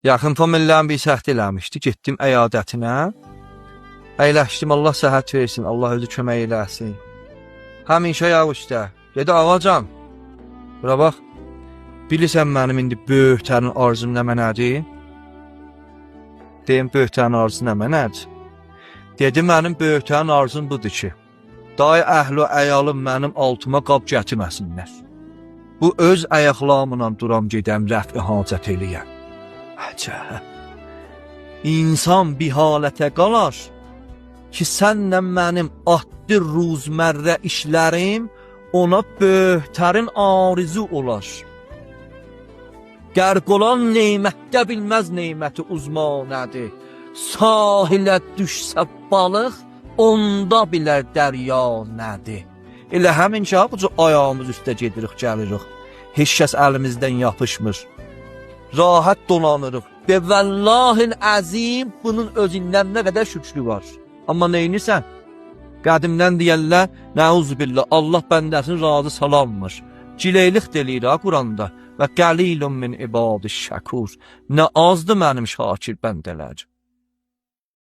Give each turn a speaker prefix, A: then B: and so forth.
A: Yaxın famillərim bir səhv eləmişdi. Getdim əyadətinə. Əyləşdim, Allah səhət versin, Allah özü kömək eləsin. Həmişə ayaq üstə. Dedi, ağacan, bura bax. Bilirsən mənim indi böyüklərin arzum nə mənədir? Deyim, böyüklərin arzusu nə mənədir? Dedi, mənim böyüklərin arzum budur ki, dayı əhli əyalım mənim altıma qab gətirməsinlər. Bu öz ayaqlarımla duram gedəm rəf'i hacət eləyəm. Əcəb. İnsan bir halətə qalar ki, sənlə mənim addi ruzmərrə işlərim ona böyüktərin arızu olar. Qərq olan nemətdə bilməz neməti uzma nədir. Sahilə düşsə balıq, onda bilər dərya nədir. Elə həmin ki, bu cür ayağımız üstə gedirik, gəlirik. Heç kəs əlimizdən yapışmır. Rahat dolanırıq. Və vəllahil əzim bunun özündən nə qədər şükrü var. Amma neynirsən? Qədimdən deyərlər, nəuzubillah, Allah bəndəsini razı salanmır. Gileylik də eləyir ha Quranda. Və qəlilun min ibadiş şəkur. Nə azdır mənim şakir bəndələrim.